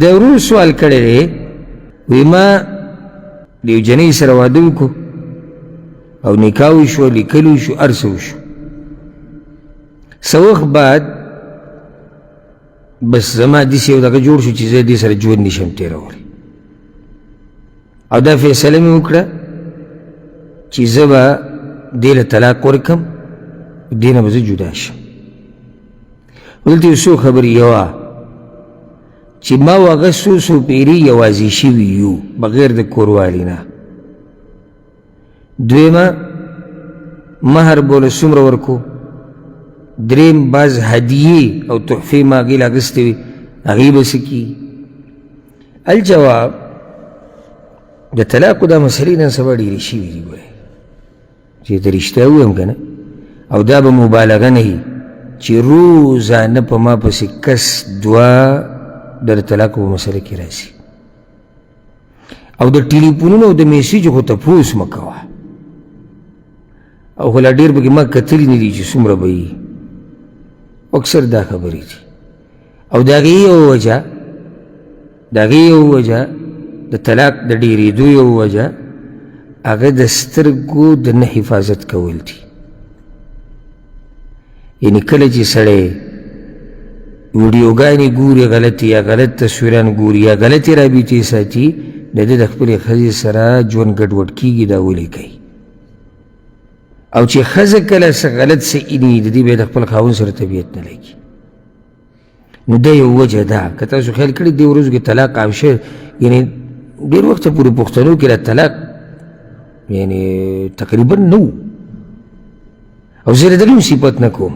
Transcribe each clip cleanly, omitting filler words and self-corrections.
د ورور سوال کړی دی، وی ما د یو جنۍ سره واده وکړو او نکاح وشو، لیکل وشو، هر څه وشو. څه وخت بعد بس زما داسې یو دغه جوړ شو چې زه دې سره ژوند نشم تېرولی، او دا فیصله مې وکړه چې زه به دې له طلاق ورکړم، دې نه به زه جدا شم. دلته یو څو خبرې، یوه چې ما او هغه څو څو پیرې یوازې شوي یو بغیر د کوروالي نه. دویمه مهر به له څومره ورکو. دریم بعض هدیې او تحفې ما هغې له اخیستې وي، هغې به څه کېږي؟ الجواب د طلاقو دا مسلې نن سبا ډېرې شوي دي، ګورئ چې ته رښتیا ووایم که نه، او دا به مبالغه نه وي چې روزانه په ما پسې کس دوه د طلاق په مسله کې راځي، او د ټلیفونونو او د میسج خو تپوس مه کوه، او خو لا ډېر پکې ما کتلي نه دي چې څومره به وي، اکثر دا خبرې دي. او د هغې یو وجه، د هغې یو وجه د طلاق د ډېرېدو یو وجه هغه د سترګو د نه حفاظت کول دي. یعنی کله چې سړی ویډیوګانې ګوري غلطې، یا غلط تصویران ګوري، یا غلطې رابطې ساتي، د ده د خپلې ښځې سره ژوند ګډوډ کېږي. دا ولې کوي؟ او چې ښځه کله څه غلط څه ایني، د دې بیا د خپل خاوند سره طبیعت نه لګي. نو دا یو وجه ده. که تاسو خیال کړي دې ورځو کې طلاق عام شوی، یعنې ډېر وخته پورې پښتنو کې دا طلاق یعنې تقریبا نه و، او زه د دغه هم صفت نه کوم،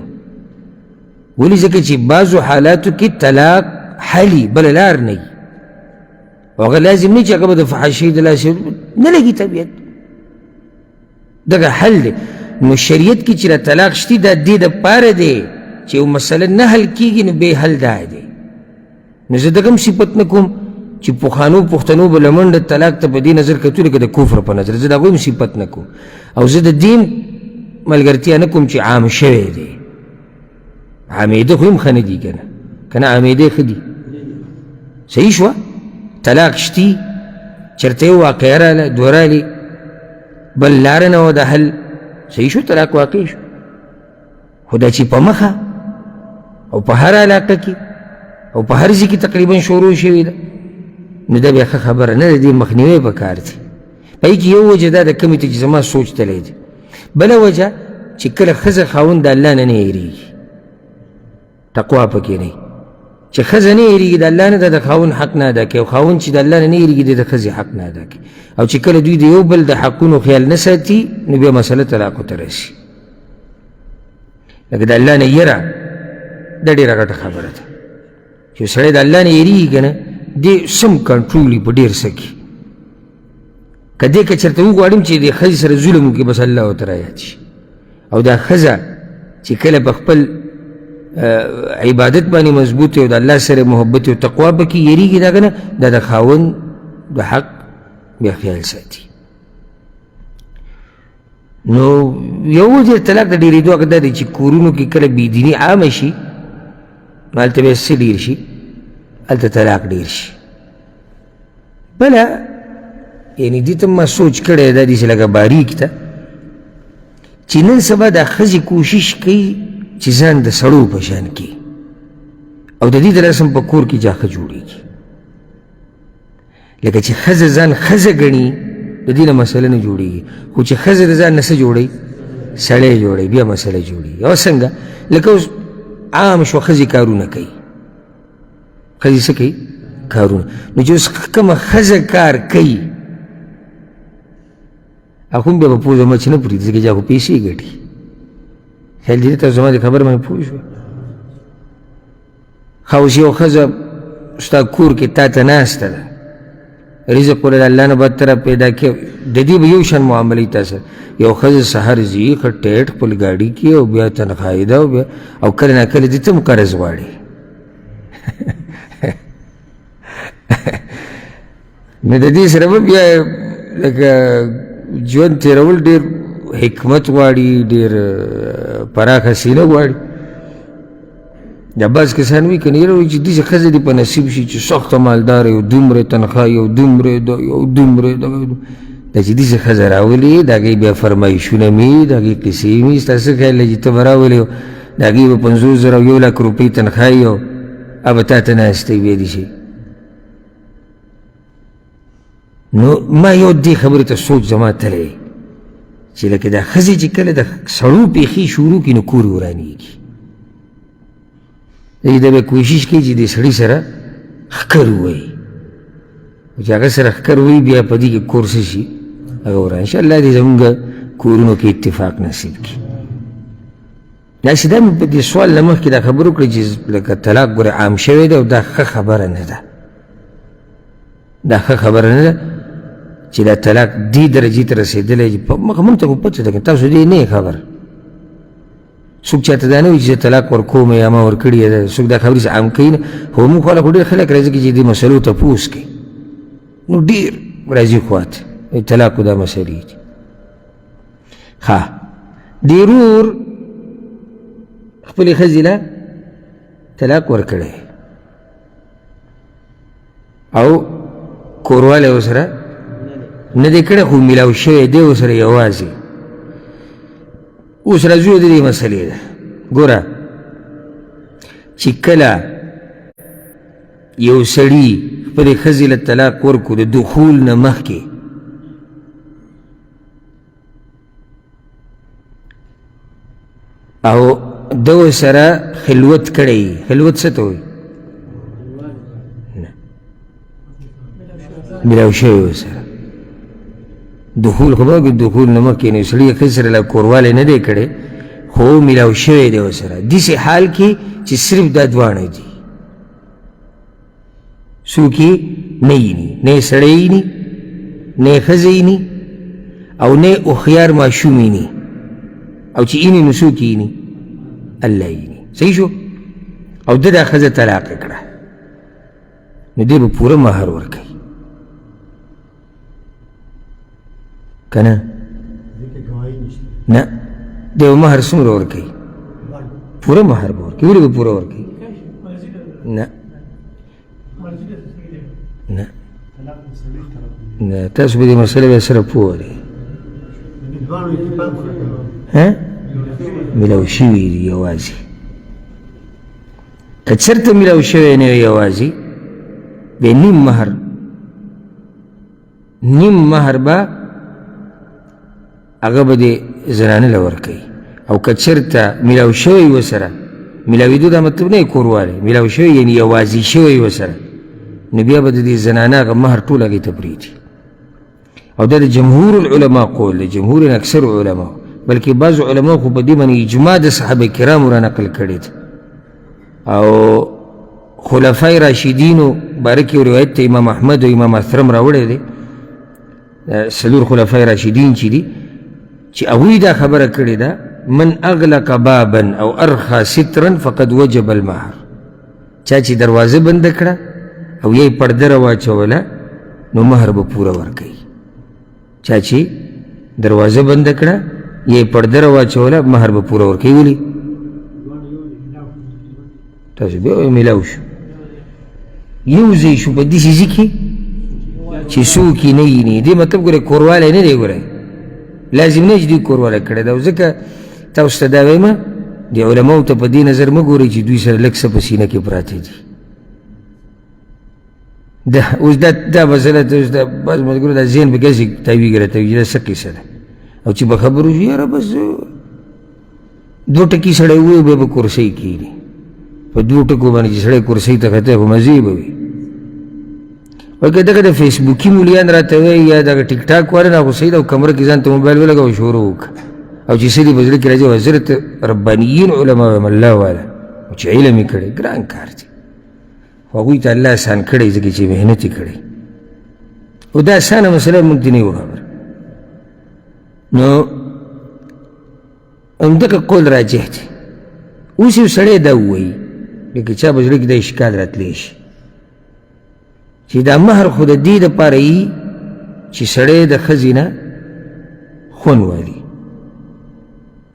ولې؟ ځکه چې بعضو حالاتو کې طلاق حلي بله لار نه وي، او هغه لازم نه چې هغه به د فحاشۍ د لاسه نه لګي طبیعت، دغه حل دی. نو شریعت کې چې طلاق شتي دا دې دپاره دی چې یو مسله نه حل کېږي، نو بې حل دا دی. نو زه دغه هم صفت نه کوم چې پخوانو پښتنو به له منډه طلاق ته په دې نظر کتو لکه د کفر په نظر، زه د هغوی هم صفت نه کوم، او زه د دین ملګرتیا نه کوم چې عام شوی دی. عامېده خو هم ښه نه دي که نه، که نه عامېده ښه دي. صحیح شوه، طلاق شتي، چېرته یو واقعه راله دوه رالې، بل لاره نه وه د حل، صحیح شو، طلاق واقع شو. خو دا چې په مخه او په هر علاقه کې او په هر ځای کې تقریبا شروع شوې ده، نو دا بیا ښه خبره نه ده، دې مخنیوی په کار دی. په دې کې یو وجه دا ده کومې ته چې زما سوچ تللی دی. بله وجه چې کله ښځه خاوند د الله نه نه هېرېږي، تقوا پکې نه، چې ښځه نه هېرېږي د الله نه، د خاوند حق نه ادا کوي، او خاوند چې د الله نه نه هېرېږي د ښځې حق نه ادا کوي، او چې کله دوی د یو بل د حقونو خیال نه ساتي، نو بیا مسله طلاقو ته رسي. لکه د الله نه یره دا ډېره غټه خبره ده چې سړی د الله نه یېرېږي که نه، دې سم کنټرول په ډېر څه کې. که دې که چېرته وغواړم چې د ښځې سره ظلم وکړي، بس الله ورته رایاد شي. او دا ښځه چې کله په خپل عبادت باندې مضبوط او د الله سره محبت او تقوا پکې یېرېږي، دا که نه دا د خاوند د حق بیا خیال ساتي. نو یو وجه طلاق د ډېرېدو هغه دا دی چې کورونو کې کله بېدیني عامه شي، نو هلته بیا څه ډېر شي؟ هلته طلاق ډېر شي. بله یعنې دې ته ما سوچ کړی دا داسې لکه باریک ته چې نن سبا دا ښځې کوشش کوي چې ځان د سړو په شان کړي، او د دې د لاسه هم په کور کې جاخه جوړېږي. لکه چې ښځه ځان ښځه ګڼي، د دې نه مسله نه جوړېږي، خو چې ښځه د ځان نه څه جوړوي؟ سړی جوړوي، بیا مسله جوړېږي. او څنګه؟ لکه اوس عام شو ښځې کارونه کوي، ښځې څه کوي؟ کارونه. نو چې اوس کومه ښځه کار کوي، هغه هم بیا په پوزه مچ نه پرېږدي، ځکه چې هغه پیسې ګټي. خیال دې تاسو زما د خبرې باندې پوه شوئ؟ ښه، اوس یو ښځه ستا کور کې تا ته ناسته ده، رزق ولې د الله نه بدتره پیدا کړي، د دې به یو شان معاملې تا سره. یو ښځه سهار ځي ښه ټیټ خپل ګاډي کې، او بیا تنخوا یې ده، او بیا او کله نا کله دې ته هم قرض غواړي. نو د دې سره به بیا لکه ژوند تېرول ډېر حکمت غواړي، ډېر پراخه سینه غواړي. دا بعض کسان وي که نه، یاره وایي چې داسې ښځه دې په نصیب شي چې سخته مالداره یو، دومره تنخوا یو، دومره ده یو، دومره ده. دا چې داسې ښځه راولي، د هغې بیا فرمایشونه مې، د هغې قصې مې، ستا څه خیال دی چې ته به راولې، د هغې به 50,000 او 1 لک روپۍ تنخوا یو، به تا ته ناسته بیا دې شي. نو ما یو دې خبرې ته سوچ زما تللی چې لکه دا ښځې چې کله د سړو پېښې شروع کړي نو کور یې ورانېږي. دی دا به کوشش کوي چې د سړي سره ښکر ووایي، چې هغه سره ښکر وایي بیا په دې کې کور څه شي، هغه وران شي. الله دې زموږ کورونو کې اتفاق نصیب کړي. داسې دا مې په دې سوال له مخکې دا خبره وکړه چې لکه طلاق ګورې عام شوی دی، او دا ښه خبره نه ده، دا ښه خبره نه ده چې دا طلاق دې درجې ته رسېدلی چې په مخه مونږ ته خو پته ده، که تاسو دې نه یې خبر. څوک چاته دا نه وایي چې زه طلاق ورکوم یا ما ورکړی ده، څوک دا خبرې عام کوي نه. خو موږ خواله خو ډېر خلک راځي چې دې مسلو تپوس کوي، نو ډېر راځي خواته طلاق دا مسلې دي. ښه، دې ورور خپلې ښځې له طلاق ورکړی او کوروالی ورسره نه دی کړی، خو میلاو شوی دی ورسره یوازې. اوس راځو د دې مسلې ده. ګوره چې کله یو سړي خپلې ښځې له طلاق ورکړو د دخول نه مخکې، او ده ورسره خلوت کړی. خلوت څه ته وایي؟ نه ملاو شوی ورسره. دخول خو به دخول نه مخکې نو سړي ښځې سره لا کوروالی نه دی کړی، خو ملاو شوی دی ورسره، داسې حال کې چې صرف دا دواړه دي، څوک یې نه ویني، نه یې سړی ویني، نه یې ښځه ویني، او نه یې هوښیار ماشوم ویني، او چې ویني نو څوک یې ویني؟ الله ویني. صحیح شو؟ او ده دا ښځه طلاقه کړه، نو دی به پوره مهر ورکوي که نه؟ نه، دی به مهر څومره ورکوي؟ پوره مهر به ورکوي. ولې به پوره ورکوي؟ نه نه نه، تاسو به دې مسئلې بیا سره پوه دی. ملاو شوي دي یوازې. که چېرته ملاو شوی نه وي یوازې، بیا نیم مهر، نیم مهر به هغه به د زنانه له ورکوي. او که چېرته ملاو شوی ورسره، ملاوېدو دا مطلب نه کوروالی، ملاو شوی یعنی یوازې شوی ورسره، نو بیا به د دې زنانه هغه مهر ټول هغې ته پرېږدي. او دا د جمهور العلماء قول دی، جمهور اکثر علماء، بلکې بعض علماء خو په دې باندې اجماع د صحابه کرامو را نقل کړې ده. او خلفای راشدینو باره کې روایت ته امام احمد او امام اثرم راوړی دی، څلور خلفای راشدین چې دي، چې هغوی دا خبره کړې ده، من اغلق بابا او ارخى سترا فقد وجب المهر. چا چې دروازه بنده کړه او یا یې پرده راواچوله نو مهر به پوره ورکوي. چا چې دروازه بنده کړه یا یې پرده راواچوله مهر به پوره ورکوي. ولې تاسو بیا وایئ میلاو شو، یو ځای شو په داسې ځای کې چې څوک یې نه ویني. دې مطلب ګورئ کوروالی نه دی، ګورئ لازم نه چې دوی کوروالی کړی ده. ځکه تاسو ته دا وایم، د علماو ته په دې نظر مه ګورئ چې دوی سره لږ څه په سینه کې پراته دي. دا اوس دا دا مسله ته اوس دا بعض ملګرو دا ذهن پکې هسې تاویږي راتاویږي، دا څه قصه ده؟ او چې به خبرو شو، یاره بس دوه ټکي سړی ووایي بیا به کرسۍ کښېني. په دوو ټکو باندې چې سړی کرسۍ ته ختی خو مزې به وي. وایي که دغه د فیسبوکي مولیان راته وایي یا دغه ټیک ټاک والا نه، خو صحیح ده، او کمره کې ځان ته موبایل ولګوه شروع وکړه، او چې څه دې په زړه کې راځي. حضرت ربانیین علما وایم، الله والا چې علم یې کړی ګران کار دی، خو هغوی ته الله اسان کړی ځکه چې محنت یې کړی. او دا اسانه مسله موږ ته نه یو خبر. نو همدغه قول راجح دی. اوس یو سړی دا ووایي، لکه چا په زړه کې دا اشکال راتلی شي چې دا مهر خو د دې دپاره یي چې سړی د ښځې نه خون والي،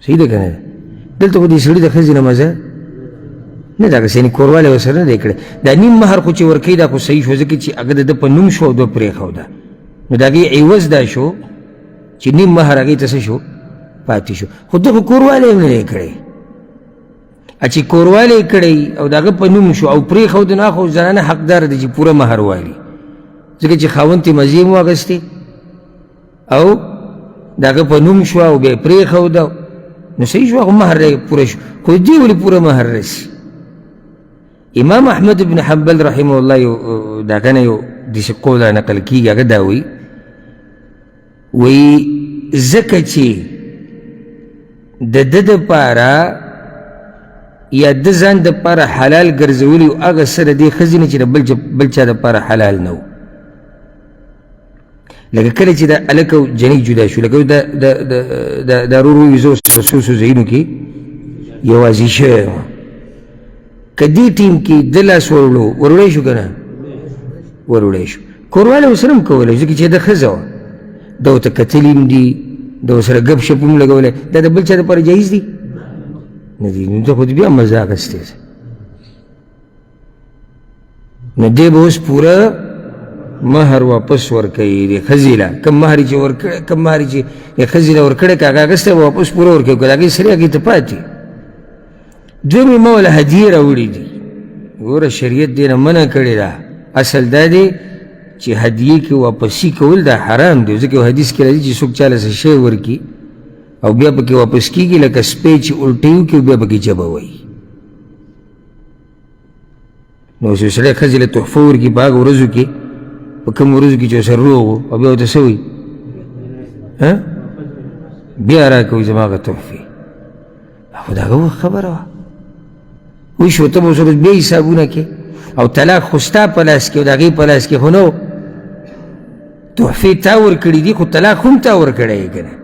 صحیح ده که نه؟ دلته خو دې سړي د ښځې نه مزه نه دغسې، یعنې کوروالی ورسره نه دی کړی. دا نیم مهر خو چې ورکوي دا خو صحیح شو، ځکه چې هغه د ده په نوم شو او ده پرېښوده، نو د هغې عوض دا شو چې نیم مهر هغې ته څه شو؟ پاتې شو. خو ده خو کوروالی هم نه دی کړی. چې کوروالی یې کړی او د هغه په نوم شو او پرېښود، نو خو زنانه حقدار دی چې پوره مهر والي، ځکه چې خاوند ته مزې هم واخیستې او د هغه په نوم شوه او بیا یې پرېښوده، نو صحیح شو، هغه مهر یې پوره شو. خو دې ولې پوره مهر رسي؟ امام احمد بن حنبل رحمه الله یو د هغه نه یو داسې قول نقل کېږي، هغه دا وایي، وایي ځکه چې د ده دپاره یا د ځان دپاره حلال ګرځولي هغه څه د دې ښځې نه چې د بل چا دپاره حلال نه و. لکه کله چې د هلک او جنۍ جدا شو، لکه د ورور وایي زه ورسره څو څو ځایونو کې یوازې شوی یم، که دې ټیم کې ده لاس وروړو، وروړی شو که نه؟ وروړی شو. کوروالی ورسره هم کولی ځکه چې ده ښځه وه، ده ورته کتلي هم دي، ده ورسره ګپ شپ هم لګولی، دا د بل چا دپاره جایز دي؟ نه دي. نو ته خو دې بیا مزه اخیستې ده، نو دی به اوس پوره مهر واپس ورکوي دې ښځې له، کوم مهر یې چې ورکړی، کوم مهر یې چې دې ښځې له ورکړی، که هغه اخیستی به واپس پوره ورکوي، که د هغې سرې هغې ته پاتې. دویم یې ما له هدیې راوړي دي. ګوره شریعت دې نه منع کړې ده، اصل دا دی چې هدیې کې واپسي کول دا حرام دی، ځکه یو حدیث کې راځي چې څوک چا له څه شی ورکړي او بیا پکې واپس کېږي، لکه سپی چې الټې وکړي او بیا پکې جبه وایي. نو چې سړی ښځې له تحفه ورکړي په هغه ورځو کې، په کومو ورځو کې چې ورسره روغ و، او بیا ورته څه وایي؟ بیا راکوي زما هغه تحفې. خو د هغه وخت خبره وه، وشو، ته به ورسره بیا حسابونه کې، او طلاق خو ستا په لاس کې او د هغې په لاس کې خو نه و. تحفې تا ورکړي دي، خو طلاق هم تا ورکړی یې که نه.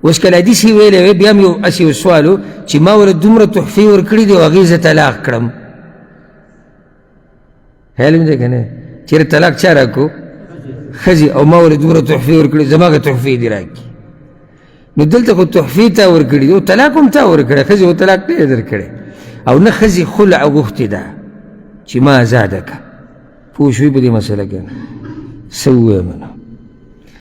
اوس که لا داسې ویلی وی، بیا هم یو هسې یو سوال و چې ما ورله دومره تحفې ورکړي دي او هغې زه طلاق کړم، خیال مې دی که نه؟ چېرې طلاق چا راکړو؟ ښځې، او ما ورله دومره تحفې ورکړي، زما هغه تحفې دي راکړي. نو دلته خو تحفې تا ورکړي دي او طلاق هم تا ورکړی، ښځې خو طلاق نه دی درکړی، او نه ښځې خلع غوښتې ده چې ما ازاده کړه. پوه شوې په دې مسله کې؟ څه ووایم نو؟